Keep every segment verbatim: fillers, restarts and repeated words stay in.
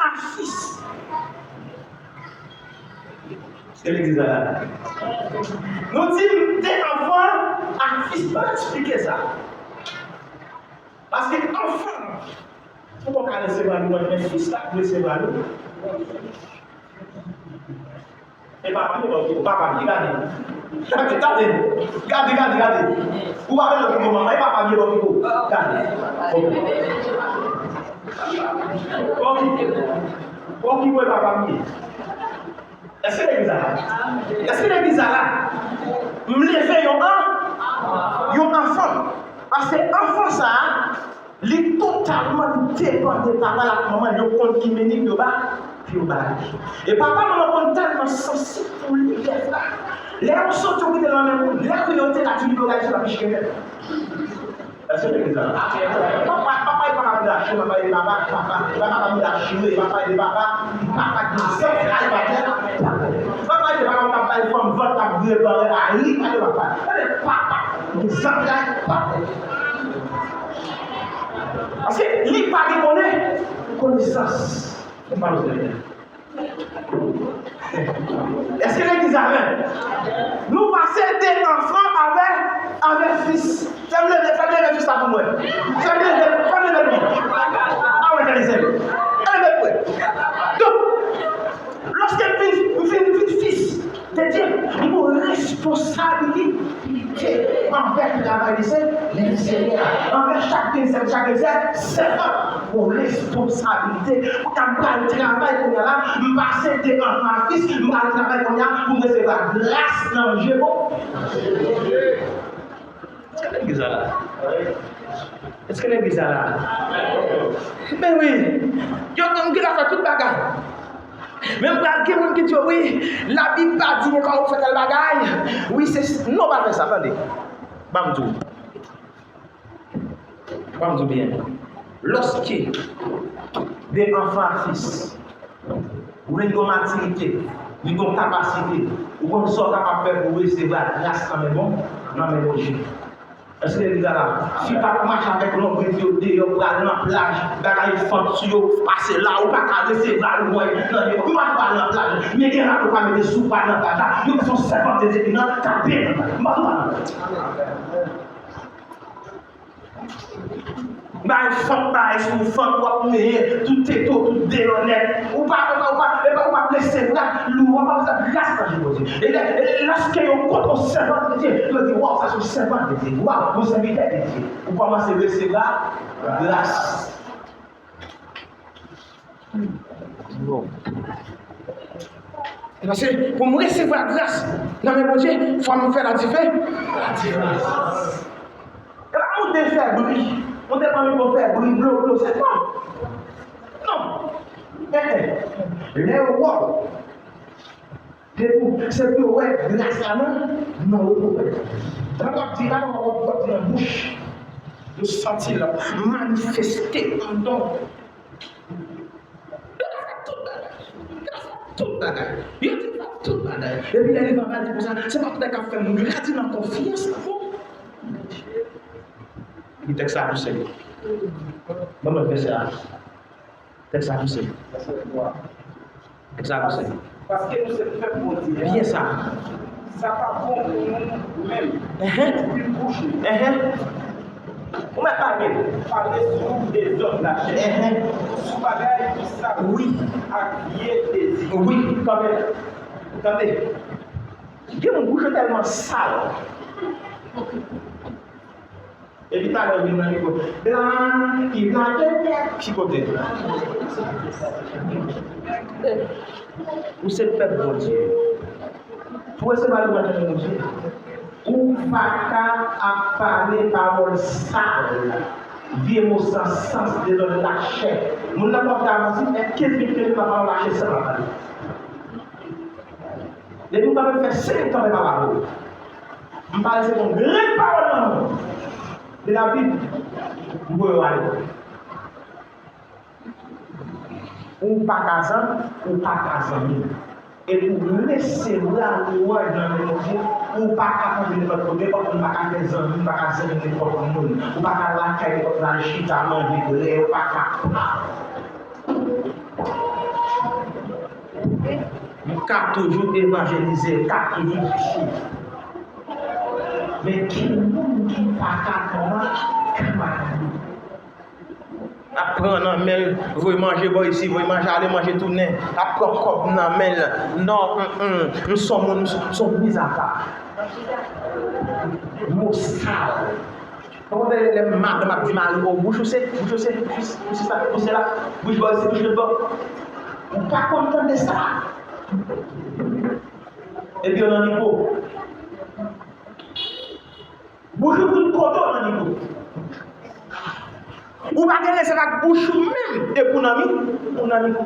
à fils. Se legliz la la. Nou di de enfants à fils. Ban m eksplike sa. Paske enfant, ou poko ka resevwa li, men fis la pou resevwa li. E papa m ye, bon, papa m ye, gade. Gade, gade. Gade, gade, gade. Ou pa bezwen piko manman, e papa m ye, bon, piko. Gade. Ok. Ok. Ok, bon, papa m ye. Èske legliz la la? Èske legliz la la? M leve yon an, yon enfant. Paske enfant sa a, li totalman li depann de papa l ak manman l, yo konn ki meni pou yo ba, pou yo ba li. E papa manman konn tèlman sansib pou li, lè sa. Lè yo soti yo kite l nan men moun, lè yo te la di li bagay sou la piche kèmè. Èske legliz la? Papa, papa, e papa m dache, papa, e papa, papa, e papa m dache, e papa, e papa, papa ki zantray pa tè, papa, e papa, m ap bay fanm vant, ap vire ban, a li, pa de papa. Gade papa, ki zantray, papa. Paske li pa gen konnen, konesans. Ou pa bezwen. Èske legliz la menm? Nou pase de enfants avec, avec fils. Fè m leve, fè m leve fis la pou mwen. Fè m leve, fè m leve l wi. A wè, fè leve l. Fè leve l wi. Donk, lòske m vin, m vin, m vin fis de Dye, m gon responsabilite. Anvè travay li se, li Senyè. Anvè chak kretyen, chak kretyen, sèvan. Yon responsabilite. Kounye a m pral travay kounye a la, m pase de enfants à fils, m pral travay kounye a pou m resevwa gras nan je bon. Èske legliz la la? Èske legliz la la? Men wi, yo, m gentan fè tout bagay. Men m pral gen moun ki di yo, wi, Labib pa di nou kòman pou fè tèl bagay. Wi, se, non, pa fè sa, tande. Ban m di w. Ban m di w byen. Lòske de enfants à fils, ou vin gen matirite, ou gen kapasite, ou konn sa w kapab fè pou w resevwa gras nan men bon, nan men Bondye. Èske legliz la la? Fi k ap mache avèk lonbrit yo deyò, pral nan plaj, bagay fant sou yo, pase la, ou pa ka resevwa lwen nan yo. M pa di w pa al nan plaj, men gen rato pa mete sou pa nan plaj la. Yo se yon sèvant de Dye ki nan, k ap benyen nan plaj. M pa di w pa al nan plaj. Bay fant, bay sou fant, w ap meye, tout teto, tout deyò nèt. Ou pa, ou pa, ou pa, epa, ou pa blese, ou pa, lou, ou pa bezwen gras nan je Bondye. E lè, e lòske yo kontre yon sèvant de Dye, yo di, waw, sa se yon sèvant de Dye. Waw, yon sèvitè de Dye. Ou kòmanse resevwa gras. Bon. Paske pou m resevwa gras nan men Bondye, fò m fè ladife-, ladiferans. E pa monte fè bri, monte pran mikwo fè bri, blo, blo, se non. Non. Eh, eh. Lè yo wè w, depi w, se pou yo wè gras la nan, nan w pou wè. Lè w ap di la, w ap di nan bouch. Yo santi l ap manifeste anndan w. Yo ka fè tout bagay. Yo ka fè tout bagay. Yo di fè tout bagay. Epi lè li va di konsa, se pa tout bagay k ap fè moun grandi nan konfyans nan Bondye. Li tèks la pouse. Ban mwen vèsè a. Tèks la pouse. Tèks la pouse. Paske nou se pèp Bondye a. Byen sa. Sa pa bon pou nou menm. Enhen. Pou bouch nou. Enhen. Ou mèt pale. Pale sou dezòd lachè. Enhen. Sou bagay ki sal. Wi. Ak vye dezi. Wi, kanpe. Tande. Gen moun bouch yo tèlman sal. Epi talè w vin nan mikwo. Blan, ki blan de tèt, ki kote? Ou se pèp Bondye. Pou resevwa louwanj nan men Bondye, ou pa ka ap pale pawòl sal, vye mo san sans, dezòd lachè. Moun nan konn avanse, fè kenz minit ke li pa pale lachè san pa pale. Depi w kanpe, m fè senk tan m pa pale. M pa resevwa yon grenn pawòl nan men w. De Labib, m voye w ale. Ou pa ka zanmi, ou pa ka zanmi. E pou resevwa louwanj nan men Bondye, ou pa ka kanpe nenpòt kote, paske ou pa ka fè zanmi, ou pa ka zanmi nenpòt moun. Ou pa ka lakay nenpòt moun, al chita, manje, bwè, ou pa ka. ka toujou evanjelize, ka toujou preche. Men ki moun ki pa ka konba kanmarad li? Ap pran nan men l, voye manje bò isi, voye manje ale, manje tounen. Ap pran kòb nan men l. Non, mm, mm, m s on moun, m s on mizapa. Mo sal. Ou konn lè madanm ap di mari, o, bouch ou se, bouch ou se, bouch ou se sa, bouch ou se la, bouch bò isi, bouch lòt bò. Ou pa konn tande sa. Epi yo nan mikwo. Bouch ou tout kote w nan mikwo. Ou pa gen rezèv ak bouch ou menm, epi w nan mi-, ou nan mikwo.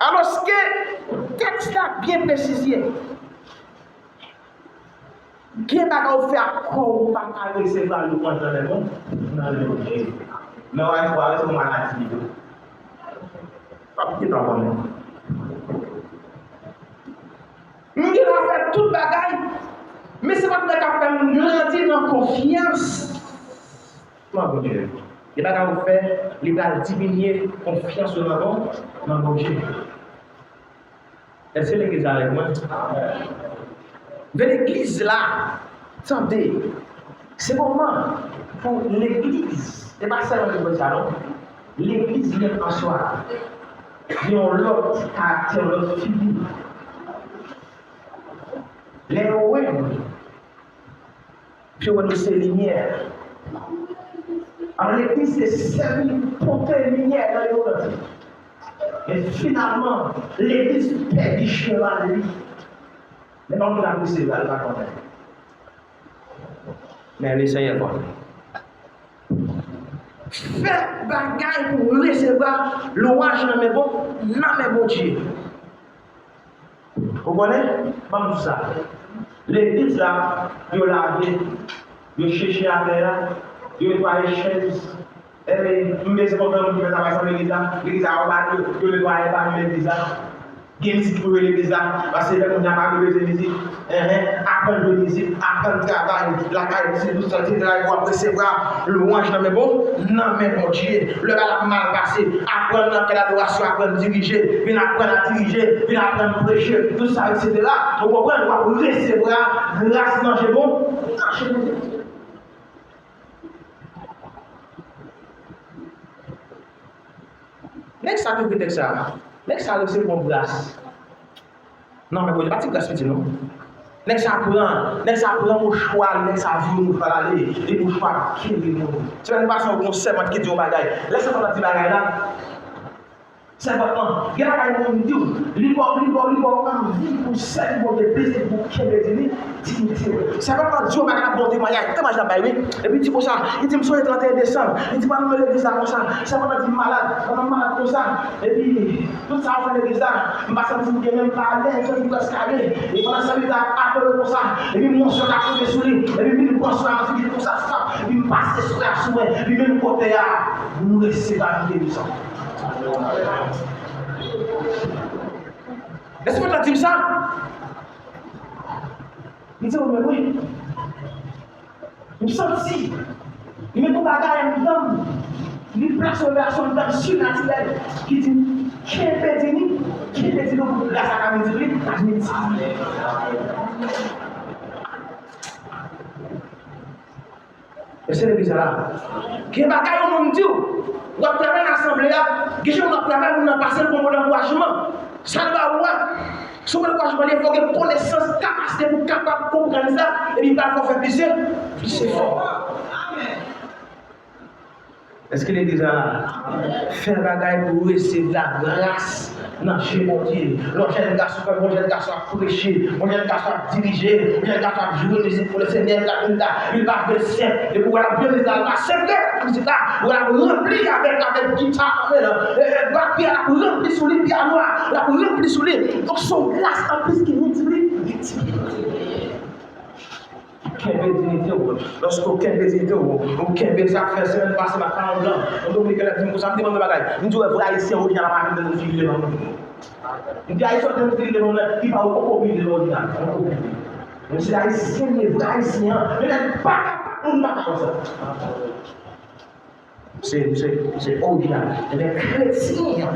Alòske tèks la byen presizye. Gen bagay ou fè ak kò w, ou pa ka resevwa lwanj nan men bon, nan men Bondye. Men w a espwa se yon maladi li ye. W ap gentan konnen. M gen dwa fè tout bagay, men se pa tout bagay k ap fè m grandi nan konfyans nan Bondye. Gen bagay ou fè, li pral diminye konfyans ou nan bon, nan Bondye. Èske legliz la avèk mwen? Men legliz la, tande, se moman pou legliz, e pa sèlman legliz la non, legliz menm an swa, gen yon lòt karaktè, yon lòt figi. Lè yo wè nou, Pye w nou se limyè. An legliz se sèvi pote limyè nan lemonn antye. Men finalman, legliz pèdi cheval li. Men pa moun ap resevwa l, pa konnen. Men Lesenyè konnen. Fè bagay pou resevwa lwanj nan men bon, nan men Bondye. Ou konnen? Ban m di sa. Legliz la, yo lave, yo cheche atè a, yo netwaye chèz. Ebyen, m bezwen konprann moun ki fè travay sa nan legliz la. Legliz la, yo ba yo, yo netwaye ba legliz la. Gen mizik pou jwe legliz la. Paske lè moun nan pa bezwen mizik, enhen, aprann jwe mizik, aprann travay lakay, se tout sa, etsetera, w ap resevwa lwanj nan men bon, nan men Bondye. Lè bagay la mal pase, aprann nan kè ladorasyon, aprann dirije, vin aprann a dirije, vin aprann preche, tout sa, etsetera. Ou konprann? W ap resevwa gras nan je bon, nan je Bondye. Nèg sa ki ekri tèks sa, nèg sa resevwa yon gras. Non, men Bondye pa ti gras piti non. Nèg sa pran, nèg sa pran mouchwa l, nèg sa vire mouchwa l ale, e mouchwa kenbe moun. Semèn pase, yon sèvant ki di yon bagay. Lè sèvant lan di bagay la, sèvant lan, gen bagay moun di w, li ba w, li ba w, li ba w anvi pou sèvi Bondye plis, pou kenbe di li, diyite w. Sèvant lan di yon bagay, l ap ba w temwayaj, temwayaj l ap bay, wi. Epi di konsa, li di, m sonje trannteyen desanm, li di, m al nan legliz la konsa, sèvant lan di m malad, pandan m malad konsa, epi, tout sa yo fè legliz la, m pa santi m byen, menm pa alèz, santi m prèske ale. E pandan sa, li t ap adore konsa, epi m wè yon sò t ap tonbe sou li, epi m vin pran sò a nan figi l konsa, fap, epi m pase sò a sou mwen, epi menm kote a, m resevwa m gerizon. Èske w ta di m sa? M di, ou menm wi. M santi li met yon bagay anndan m. Li plase yon relasyon anndan m sinatirèl ki di m, kenbe di li, kenbe di li pou gras la ka miltipliye, ka miltipliye. Èske legliz la la? Gen bagay yon moun di w, w ap travay nan asanble a, gen jan w ap travay, moun nan pase l bon, bon ankourajman. Sa l ba ou a, sou mwen kwa jwenn li, fò gen konesans, kapasite pou kapab konprann sa, epi pa fò fè plis, plis efò. Èske legliz la la? Fè bagay pou resevwa gras nan je Bondye. Lè yon jèn gason, fè yon jèn gason ap preche, yon jèn gason ap dirije, yon jèn gason ap jwe mizik pou Lesenyè, l ap vin la, li pa vle senp. Epi w ap jwe mizik la, li pa senp, mizik la, w ap ranpli avèk, avèk gita, amèn. E, e, batri a, l ap ranpli sou li, pyano a, l ap ranpli sou li. Donk, se yon gras anplis ki miltipliye, miltipliye. Kenbe diyite w. Lòske w kenbe diyite w, ou kenbe sa k fè semèn pase m ap pale blan. Yon Dominiken ap di m konsa, m di, "Ban m yon bagay." M di, "Ou wè vrè Ayisyen orijinal ap ajoute yon figi devan mwen." M di, "Ayisyen orijinal figi devan mwen, li pa yon kopi devan orijinal." Yon kopi. Yon se Ayisyen, li vrè Ayisyen an. Men nèg pa kapab, moun pa ka konsa. Se, se, se orijinal. Ebyen, kretyen an,